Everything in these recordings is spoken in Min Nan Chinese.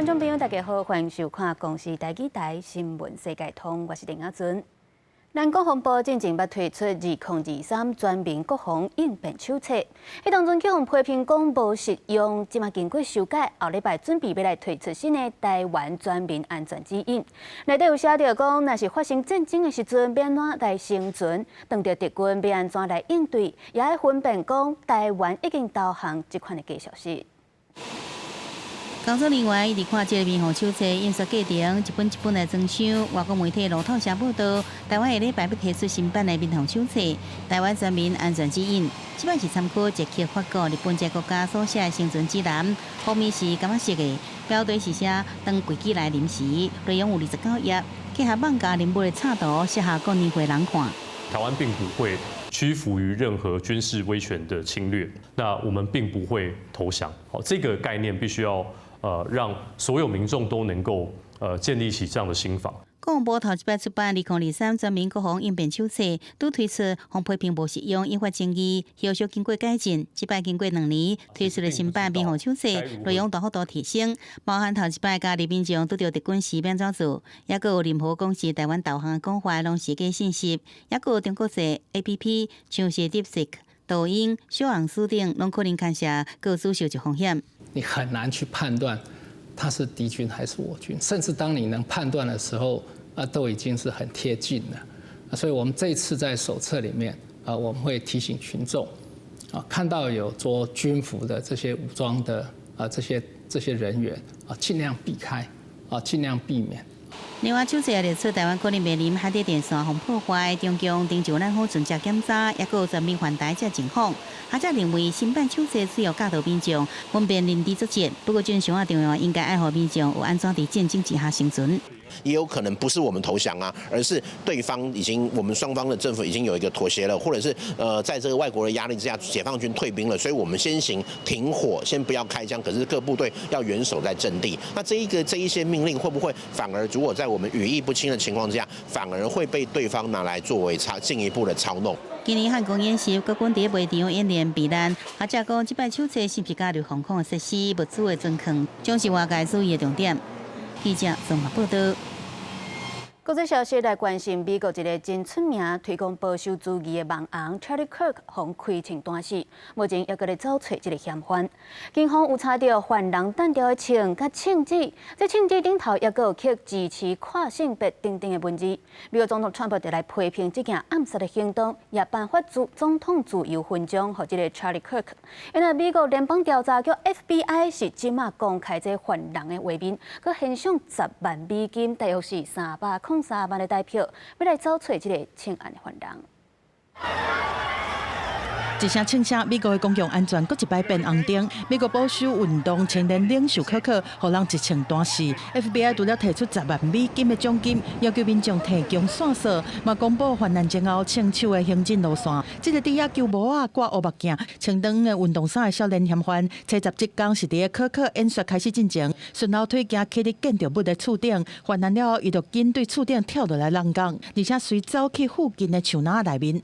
觀眾朋友，大家好，歡迎收看《公視台語台新聞世界通》，我是林亞尊。咱國防部進前欲推出2023全民國防應變手冊，彼當陣去予批評講無實用，這馬經過修改，後禮拜準備欲來推出新的台灣全民安全指引。內底有寫著講，若是發生戰爭的時陣，欲按怎來生存？碰著敵軍欲按怎來應對？也愛分辨講台灣已經投降這款的假消息。工作人員一直看這个民防手冊印刷過程，一本一本來裝箱。外國媒體路透社報道，台灣下禮拜欲提出新版的民防手冊《台灣全民安全指引》。這擺是參考捷克、法國、日本這國家所寫的生存指南，封面是柑仔色的，標題是寫當危機來臨時，內容有29頁，結合網架人物的插圖，適合各年歲人看。台灣並不會屈服於任何軍事威權的侵略，那我們並不會投降。好，這個概念必須要讓所有民眾都能夠建立起這樣的心防。國防部頭一擺出版2023全民國防應變手冊，拄推出，予批評無實用，引發爭議。後續經過改進，這擺經過2年推出的新版民防手冊，內容大幅度提升，包含頭一擺家己民眾拄著敵軍時欲按怎做，抑閣有任何講是台灣投降的講法，攏是假信息，抑閣有中國製 APP，像是 DeepSeek、抖音、小紅書等，攏可能牽涉個資受這風險。你很難去判斷他是敵軍還是我軍，甚至當你能判斷的時候，啊，都已經是很貼近了。所以我們這次在手冊裡面，啊，我們會提醒群眾，啊，看到有着軍服的這些武裝的啊這些人員，啊，盡量避開，啊，盡量避免。另外，手冊也列出台灣可能面臨海底電線予破壞、中共登上咱好船隻檢查，抑閣有全面犯台這情況。學者認為，新版手冊主要教導民眾分辨認知作戰，不過正常仔重要，應該愛予民眾有按怎佇戰爭之下生存。也有可能不是我們投降啊，而是對方已經，我們雙方的政府已經有一個妥協了，或者是在這個外國的壓力之下，解放軍退兵了，所以我們先行停火，先不要開槍。可是各部隊要嚴守在陣地。那這一些命令會不會反而如果在我們語義不清的情況之下，反而會被對方拿來作為操進一步的操弄？今年漢光演習，國軍佇會場演練避難，學者講這擺手冊是毋是加入防空的設施、物資的存放，將是外界注意的重點。記者綜合報道。國際消息來關心，美國一个真出名推廣保守主義的網紅 Charlie Kirk 予開槍彈死，目前猶閣咧走揣這个嫌犯。警方有查著犯人彈著的槍佮槍支，這槍支頂頭猶閣有刻支持跨性別等等的文字。美國總統川普就來批評這件暗殺的行動，也頒發總統自由勳章予這个 Charlie Kirk。因為美國聯邦調查局 FBI 是這馬公開這犯人的畫面，閣獻上10萬美金，大約是303萬的代票，欲來走揣這个槍案的犯人。一聲槍聲，美國的公共安全閣一擺變紅燈。美國保守運動青年領袖柯克，予人一槍彈死。FBI 除了提出十萬美金的獎金，要求民眾提供線索，嘛公布犯案前後槍手的行進路線。這个戴野球帽仔、掛烏目鏡、穿長的運動衫的少年嫌犯，初十這工是佇柯克演說開始進前，順樓梯行去佇建築物的厝頂，犯案了後，伊就緊對厝頂跳落來挵工，而且隨走去附近的樹林內面。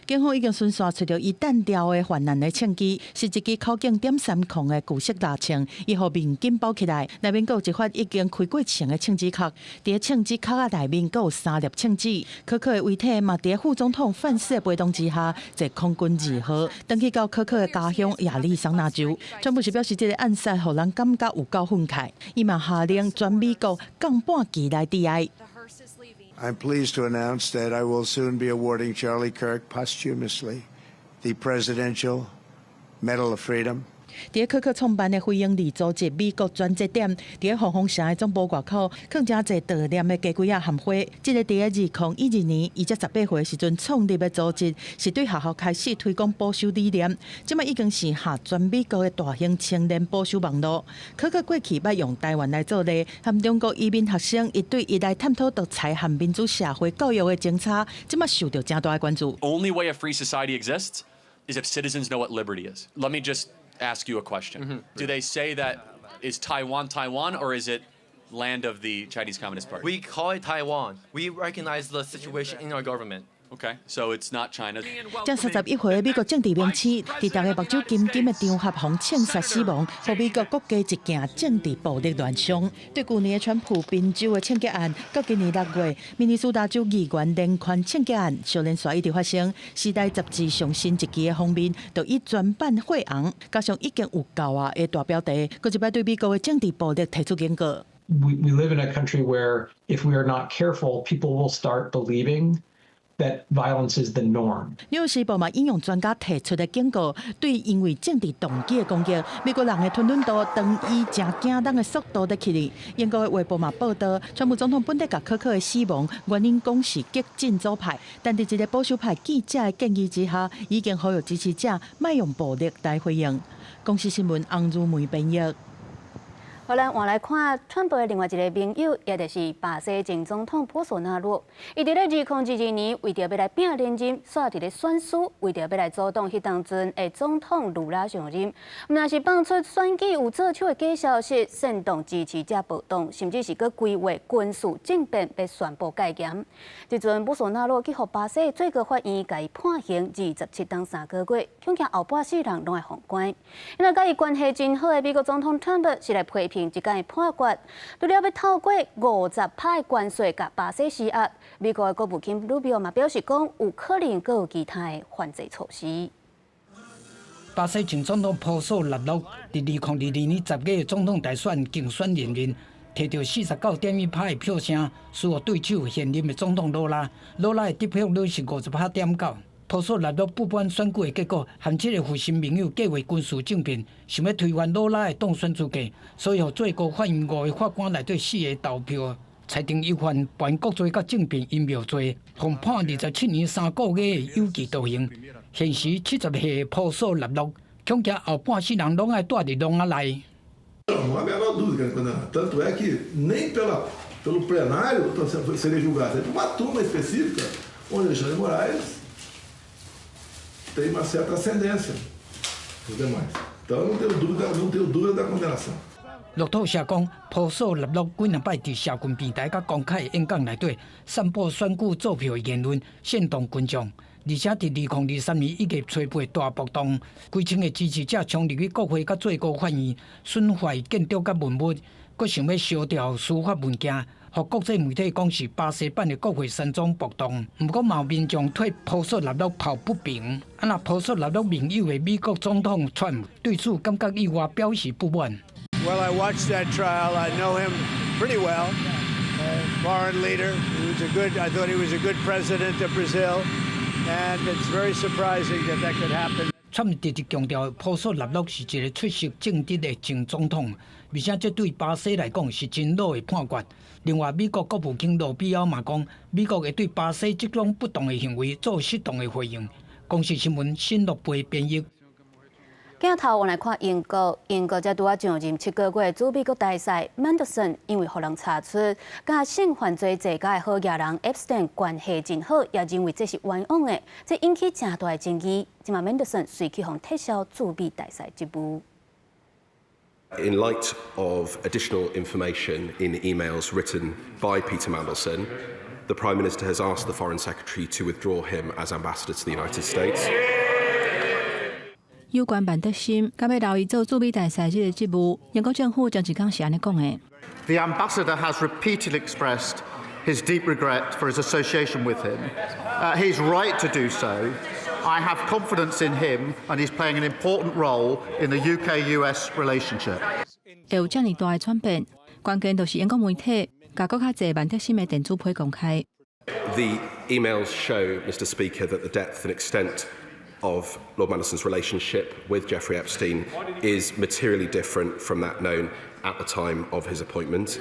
警方已經循線揣著伊彈著的犯案的槍支，是一支口徑.30的舊式獵槍，伊予面巾包起來，內面閣有一發已經開過槍的槍支殼。佇槍支殼仔內面閣有三粒槍子。柯克的遺體嘛，佇副總統范斯的陪同之下，坐空軍二號，轉去到柯克的家鄉亞利桑那州。川普是表示，這个暗殺予人感覺有夠憤慨，伊嘛下令全美國降半旗來致哀。 I'm pleased to announce that I will soon be awarding Charlie Kirk posthumously the Presidential Medal of Freedom. 佇柯克創辦的非營利組織美國轉折點，佇黃蜂城的總部外口，囥誠濟悼念的雞胿仔和花。這个佇2012年，伊才18歲時陣創立的組織，是對學校開始推廣保守理念。這馬已經是下全美國的大型青年保守網路。柯克過去捌用台灣來做例，和中國移民學生一對一來探討獨裁和民主社會教育的政策，這馬受著誠大的關注。 Only way a free society exists is if citizens know what liberty is. Let me just ask you a question. Do they say that is Taiwan Taiwan or is it land of the Chinese Communist Party? We call it Taiwan. We recognize the situation in our government. Okay, so it's not China. 這31歲的美國政治明星，佇逐个目睭金金的場合予槍殺死亡，予美國國家一件政治暴力亂象。對舊年的川普賓州的槍擊案，到今年6月，明尼蘇達州議員連環槍擊案，相連紲一直發生。時代雜誌上新一期的封面，就以全版血紅，加上已經有夠啊的大標題，閣一擺對美國的政治暴力提出警告。 We live in a country where if we are not careful, people will start believing that violence is the norm. 紐約時報嘛引用專家提出的警告，對因為政治動機的攻擊，美國人的吞忍度當以誠驚人的速度咧起來。英國的衛報嘛報導，川普總統本底共柯克的死亡原因講是激進左派，但佇一个保守派記者的建議之下，已經呼籲支持者莫用暴力來回應。公視新聞洪如梅編譯。好，咱換來看川普的另外一个盟友，也就是巴西前總統波索納洛。伊佇咧2022年，為著欲來拼連任，煞佇咧選輸，為著欲來阻擋彼當陣的總統盧拉上任，毋但是放出選舉有做手的假消息，煽動支持者暴動，甚至是閣規劃軍事政變，欲宣布戒嚴。這陣波索納洛去予巴西最高法院共伊判刑27冬3個月，恐驚後半世人攏會予關。因為佮伊關係真好的美國總統川普是來批評這工的判決，除了欲透過50%的關稅共巴西施壓，美國的國務卿魯比奧嘛表示講，有可能閣有其他的反制措施。巴西前總統波索納洛佇2022年10月總統大選競選連任，摕著49.1%的票聲，輸予對手現任的總統魯拉。魯拉的得票率是58.9。波索納洛不滿選舉的結果，和這个核心盟友計劃軍事政變，想欲推翻魯拉的當選資格，所以予最高法院五个法官內底四个投票，裁定伊犯叛國罪佮政變陰謀罪，予判27年3個月的有期徒刑。現時70歲的波索納洛，恐驚後半世人攏愛蹛佇籠仔內。 Não há a menor dúvida que condenado. Tanto é que nem pelo plenário seria julgado, seria uma turma específica, onde Alexandre de Moraes tem uma certa ascendência dos demais. Então eu não tenho dúvida, não tenho dúvida da condenação. 路透社講，波索納洛幾若擺佇社群平台佮公開演講內底，散布選舉作票的言論，煽動群眾。而且佇2023年1月初8大暴動，幾千个支持者衝入去國會佮最高法院，損壞建築佮文物，閣想欲燒掉司法文件，予國際媒體講是巴西版的國會山莊暴動。毋過嘛有民眾替波索納洛抱不平，啊若波索納洛盟友的美國總統川普對此感覺意外，表示不滿。 Well, I watched that trial. I know him pretty well. Foreign leader. He was a good. I thought he was a good president of Brazil, and it's very surprising that that could happen. 川普直直強調，波索納洛是一个出色正直的前總統，而且這對巴西來講是真老的判決。另外，美國國務卿魯比奧嘛講，美國會對巴西這種不當的行為做適當的回應。公視新聞新樂貝編譯。鏡頭我來看英國，英國才拄仔上任7個月，駐美國大使曼德森因為予人查出佮性犯罪罪家的好額人 Epstein 關係真好，也認為這是冤枉的，這引起誠大的爭議。這馬曼德森隨去予撤銷駐美大使職務。 In light of additional information in emails written by Peter Mandelson, the Prime Minister has asked the Foreign Secretary to withdraw him as ambassador to the United States. 有關曼德森，敢欲留伊做駐美大使這个職務，英國政府前一工是按呢講的。 The ambassador has repeatedly expressed his deep regret for his association with him. He's right to do so. I have confidence in him, and he's playing an important role in the UK-US relationship. 會有遮爾大的轉變，關鍵就是英國媒體共閣較濟曼德森的電子批公開。 The emails show, Mr. Speaker, that the depth and extent of Lord Mandelson's relationship with Jeffrey Epstein is materially different from that known at the time of his appointment.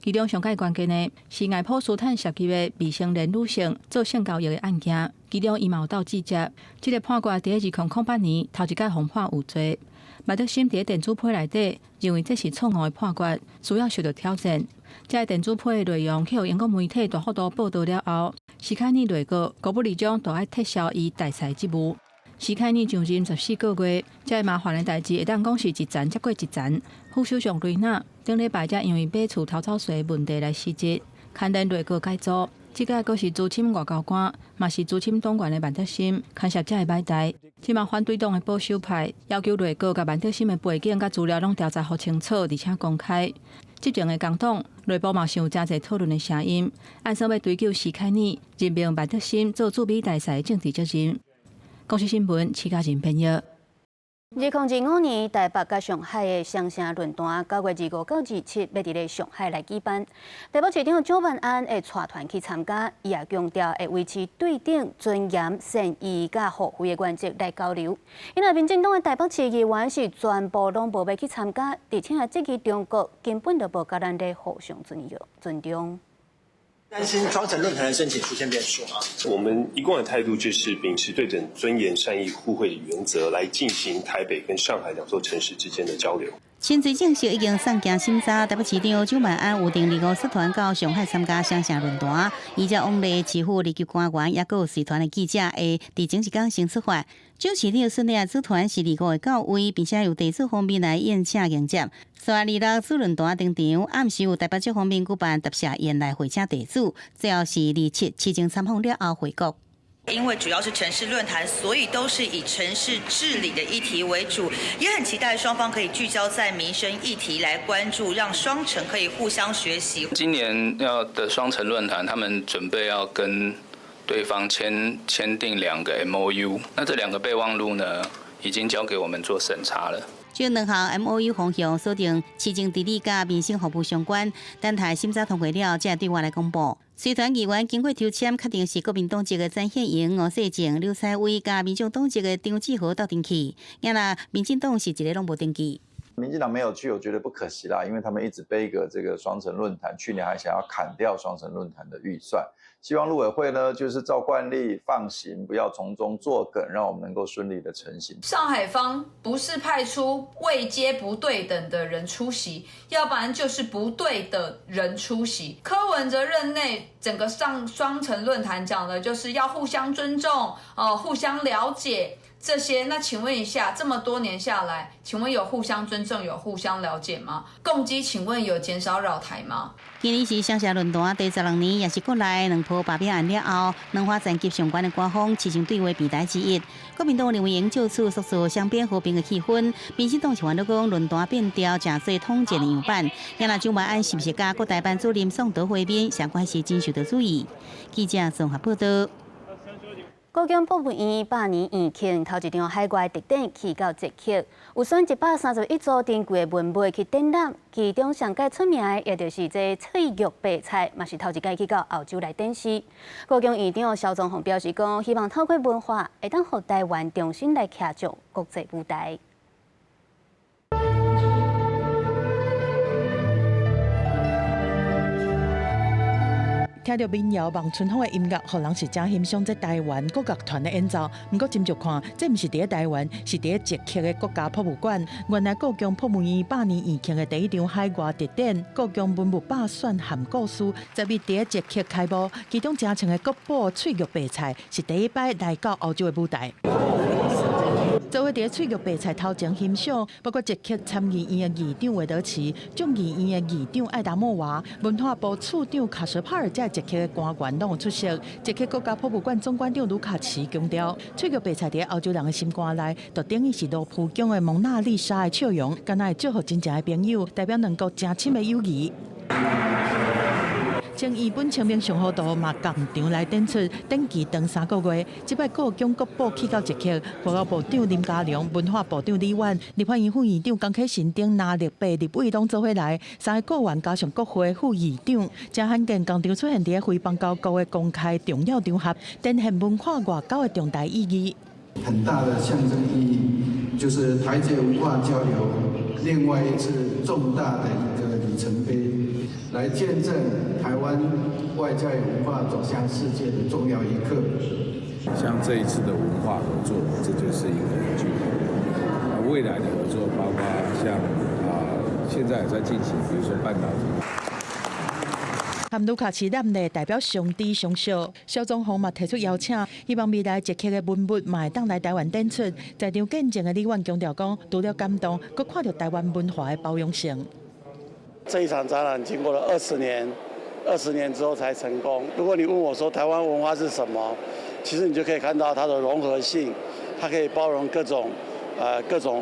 其中上蓋關鍵的是愛普斯坦涉及的未成年女性做性交易的案件，其中伊嘛有鬥計者。這个判決佇2008年頭一擺予判有罪。曼德森佇電子批內底認為這是錯誤的判決，需要受到挑戰。這个電子批的內容去予英國媒體大幅度報導了後，史凱爾內閣國務里長都愛撤銷伊大使職務。史凱爾上任14個月，這个麻煩的代誌會當講是一層接過一層。副首相雷納頂禮拜才因為買厝偷走稅問題來辭職，牽連內閣改組。這屆閣是資深外交官，嘛是資深黨員的萬德森，牽涉遮的擺台。這馬反對黨的保守派要求內閣共萬德森的背景佮資料攏調查予清楚，而且公開。執政的工黨內部嘛是有誠濟討論的聲音，按算欲追究徐凱爾任命萬德森做駐美大使的政治責任。公視新聞，徐家仁編譯。2025年台北佮上海的雙城論壇，9月25到27，欲佇咧上海來舉辦。台北市長蔣萬安會帶團去參加，伊也強調會維持對等、尊嚴、善意佮互惠的原則來交流。因為民進黨的台北市議員是全部攏無欲去參加，而且也質疑中國根本就無共咱咧互相尊重尊重。擔心雙城論壇的申請出現變數嗎？我們一貫的態度就是秉持對等、尊嚴、善意、互惠的原則來進行台北跟上海兩座城市之間的交流。新稅正式已經送件審查，台北市長蔣萬安有定25率團到上海參加雙城論壇，依照往例，市府二級官員抑閣有隨團的記者會佇前一工先出發。蔣市長率領組團是25號到位，並且由地主方面來宴請迎接。煞26主論壇登場，暗時有台北市方面舉辦答謝宴來會請地主，最後是27市政參訪了後回國。因為主要是城市論壇，所以都是以城市治理的議題為主，也很期待雙方可以聚焦在民生議題來關注，讓雙城可以互相學習。今年要的雙城論壇，他們準備要跟對方簽訂兩個 MOU，那這兩個備忘錄呢，已經交給我們做審查了。這兩項 MOU 方向鎖定市政治理佮民生服務相關，等待審查通過了，才對外來公布。隨團議員經過抽籤，確定是國民黨籍的曾憲榮、吳世靜、劉彩薇，佮民眾黨籍的張志豪鬥陣去。啊若民進黨是一個攏無登記。民進黨沒有去，我覺得不可惜啦，因為他們一直背個這個雙城論壇，去年還想要砍掉雙城論壇的預算。希望陸委會呢，就是照慣例放行，不要從中作梗，讓我們能夠順利的成行。上海方不是派出位階不對等的人出席，要不然就是不對的人出席。柯文哲任內，整個上雙城論壇講的就是要互相尊重，哦，互相了解這些。那請問一下，這麼多年下來，請問有互相尊重、有互相了解嗎？共機，請問有減少擾台嗎？今年是雙城論壇第16年，也是國內兩波罷免案了後，兩岸層級上懸的官方市政對話平台之一。國民黨認為應借此塑造雙邊和平的氣氛，民進黨是煩惱講論壇變調，成做統戰的樣板。啊若蔣萬安是毋是佮國台辦主任宋濤會面，相關是真受到注意。記者綜合報道。故宮博物院百年院慶頭一場海外特展去到捷克，有選131組珍貴的文物去展覽，其中上蓋出名的，也就是這翠玉白菜，嘛是頭一擺去到歐洲來展示。故宮院長蕭宗鳳表示講，希望透過文化，會當予台灣重新來徛上國際舞台。聽著民謠望春風的音樂，予人是誠欣賞這台灣國樂團的演奏。毋過斟酌看，這毋是佇咧台灣，是佇咧捷克的國家博物館。原來故宮博物院百年院慶的第一場海外特展《故宮文物百選含故事》，10日佇咧捷克開幕。其中誠穿的國寶翠玉白菜是第一擺來到歐洲的舞台。做伙佇咧翠玉白菜頭前欣賞，包括捷克參議院的議長韋德奇、眾議院的議長艾達莫娃、文化部次長卡什帕爾這捷克的官員攏有出席。捷克國家博物館總館長盧卡奇強調，翠玉白菜佇咧歐洲人的心肝內，就等於是羅浮宮的蒙娜麗莎的笑容，敢若會祝福真正的朋友，代表兩國誠深的友誼。清伊本清明上河圖嘛，仝場來展出，展期長3個月。這擺故宮國寶去到捷克，外交部長林佳龍、文化部長李婉、立法院副院長江啟臣等藍綠白立委攏做伙來，三个閣員加上國會副議長，誠罕見仝場出現佇咧非邦交國的公開重要場合，展現文化外交的重大意義。很大的象徵意義，就是台捷文化交流另外一次重大的一個里程碑。來見證台灣外交文化走向世界的重要一刻。像這一次的文化合作，這就是一個很具體的。未來的合作，包括像現在也在進行，比如說半導體。含盧卡奇諳禮代表上智上笑，蕭宗鳳嘛提出邀請，希望未來捷克的文物嘛會當來台灣展出。在場見證的李婉強調講，除了感動，閣看著台灣文化的包容性。這一場展覽經過了20年20年之後才成功。如果你問我說台灣文化是什麼，其實你就可以看到它的融合性，它可以包容各種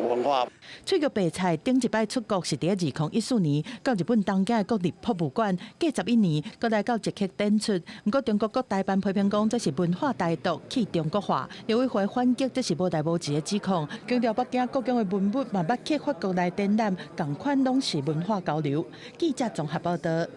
文化。喙腳白菜頂一擺出國是佇2014年，到日本東京的國立博物館，過11年，閣來到捷克展出。毋過中國國台辦批評講，這是文化台獨去中國化。陸委會反擊，這是無代無誌的指控，強調北京故宮的文物嘛捌去法國來展覽，仝款攏是文化交流。記者綜合報道。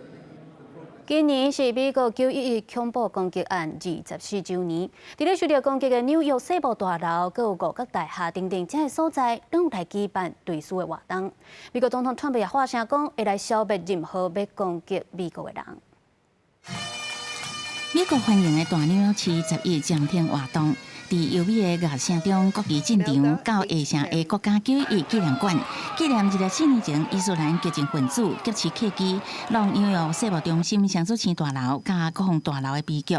今年是美國9.11恐怖攻擊案24週年，佇咧受著攻擊的紐約世貿大樓，閣有五角大廈等等這个所在，攏有來舉辦追思的活動。美國總統川普也發聲講，會來消滅任何欲攻擊美國的人。美國歡迎的大紐約市11暫停活動。佇優美的樂聲中，國旗進場到下城的國家9.11紀念館，紀念24年前伊斯蘭激進分子劫持客機，挵紐約世貿中心雙子星大樓佮國防大樓的悲劇。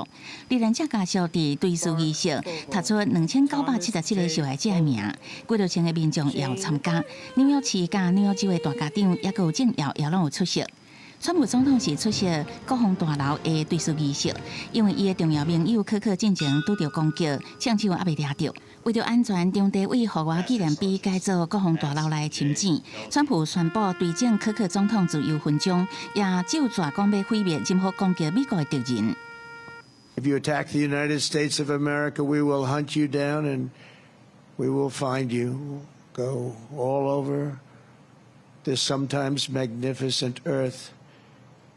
罹難者家屬佇追思儀式，讀出2977個受害者的名，幾多千个民眾也有參加。紐約市佮紐約州的大家長，抑閣有政要也攏有出席。川普總統是出席國防大樓的追思儀式，因為伊的重要盟友柯克進前拄著攻擊，槍手猶未掠著。為著安全，當地為復活紀念碑改做國防大樓來深井。川普宣布追贈柯克總統自由勳章，也咒詛講欲毀滅任何攻擊美國的敵人。 If you attack the United States of America, we will hunt you down and we will find you. Go all over this sometimes magnificent earth.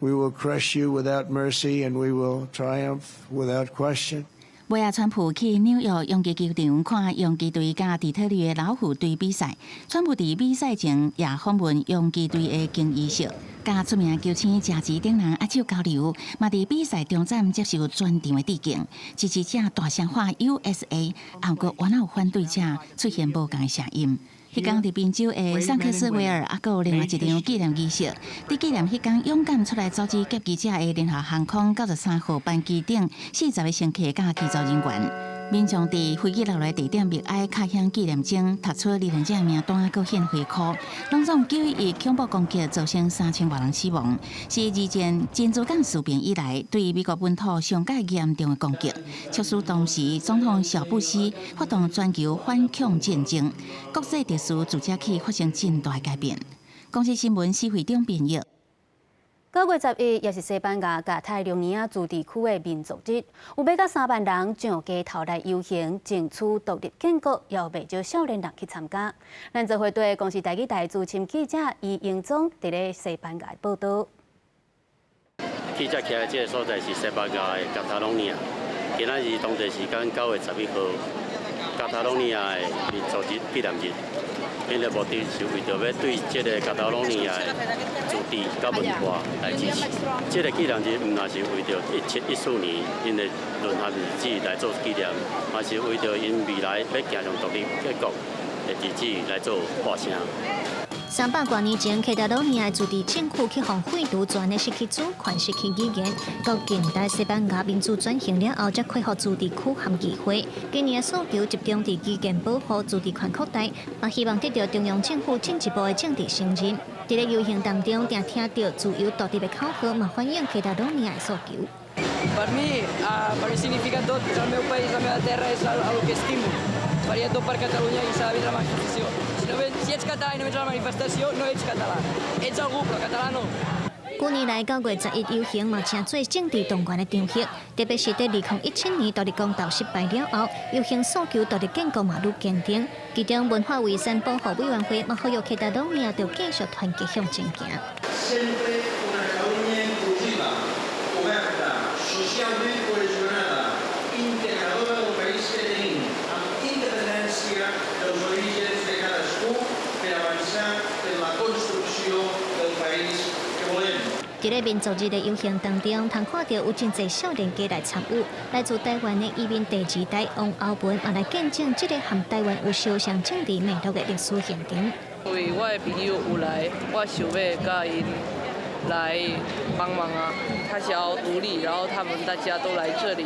We will crush you without mercy, and we will triumph without question. 尾仔，川普去紐約洋基球場看洋基隊佮底特律的老虎隊比賽。川普佇比賽前也訪問洋基隊的更衣室，佮出名球星賈吉等人握手交流，嘛佇比賽中站接受全場的致敬。支持者大聲喊 USA，毋過原來有反對者出現無仝的聲音。彼工佇賓州的桑克斯維爾，猶閣有另外一場紀念儀式，佇紀念彼工勇敢出來阻止劫機者的聯合航空93號班機頂40個乘客佮機組人員。民眾佇飛機落來地點默哀，敲響紀念鐘，讀出罹難者名單，閣獻花箍。攏總9.11恐怖攻擊造成3000外人死亡，是二戰珍珠港事變以來對美國本土上蓋嚴重的攻擊，促使當時總統小布希發動全球反恐戰爭，國際秩序自這起發生真大改變。公視新聞施惠中編譯。9月11也是西班牙加泰隆尼亞自治區的民族日，有欲到3萬人上街頭來遊行，爭取獨立建國，也有袂少少年人去參加。咱做伙綴公視台語台資深記者余英宗佇咧西班牙報道。記者徛的這个所在是西班牙的加泰隆尼亞，今仔日當地時間9月11號，加泰隆尼亞的民族日紀念日。𪜶的目的是為著欲對這个加泰隆尼亞的自治佮文化來支持。這个紀念日毋但是為著1714年𪜶的淪陷日子來做紀念，嘛是為著𪜶未來欲走向獨立建國的日子來做發聲。300多年前，加泰羅尼亞自治政府去予廢除，全的失去主權、失去語言，到近代西班牙民主轉型了後，才恢復自治區和議會。今年的訴求集中佇基建保護、自治權擴大，嘛希望得著中央政府進一步的政治承認。佇咧遊行當中，定聽著自由獨立的口號，嘛反映加泰羅尼亞的訴求。 Per mi, per mi significa tot, és el meu país, la meva terra, és el que estimo. Faria tot per Catalunya i s'ha de vindre a la manifestació. Si, no vens, si ets català i no vens a la manifestació, no ets català. Ets algú, però català no. 幾年來9月11遊行嘛，成做政治動員的場合，特別是佇2017年獨立公投失敗了後，遊行訴求獨立建國嘛愈堅定。其中文化遺產保護委員會嘛呼籲加泰羅尼亞著繼續團結向前行。 Sempre una Catalunya inclusiva, oberta, socialment cohesionada, integradora del país que tenim, amb independència dels orígens de cadascú per avançar en la construcció del país que volem. 佇咧民族日的遊行當中，通看著有真濟少年家來參與，來自台灣的移民第二代王歐文嘛來見證這个和台灣有相像政治脈絡的歷史現場。因為我的朋友有來，我想欲佮𪜶 來幫忙啊。他想要獨立，然後他們大家都來這裡。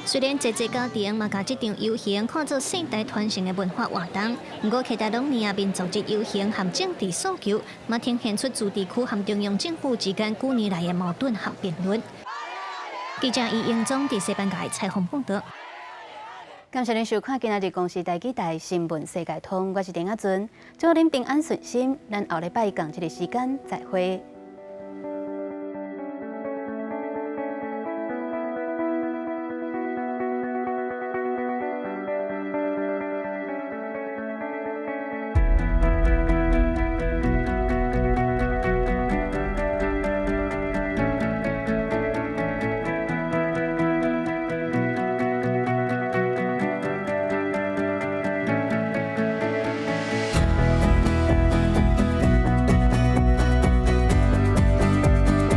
雖然濟濟家庭嘛共這場遊行看做世代傳承的文化活動，毋過加泰隆尼亞民族日遊行和政治訴求，嘛呈現出自治區和中央政府之間幾年來的矛盾和辯論。記者伊英宗佇西班牙採訪報導。感謝您收看今仔日公視台語台新聞世界通，我是田阿尊，祝您平安順心，咱後禮拜仝這个時間再會。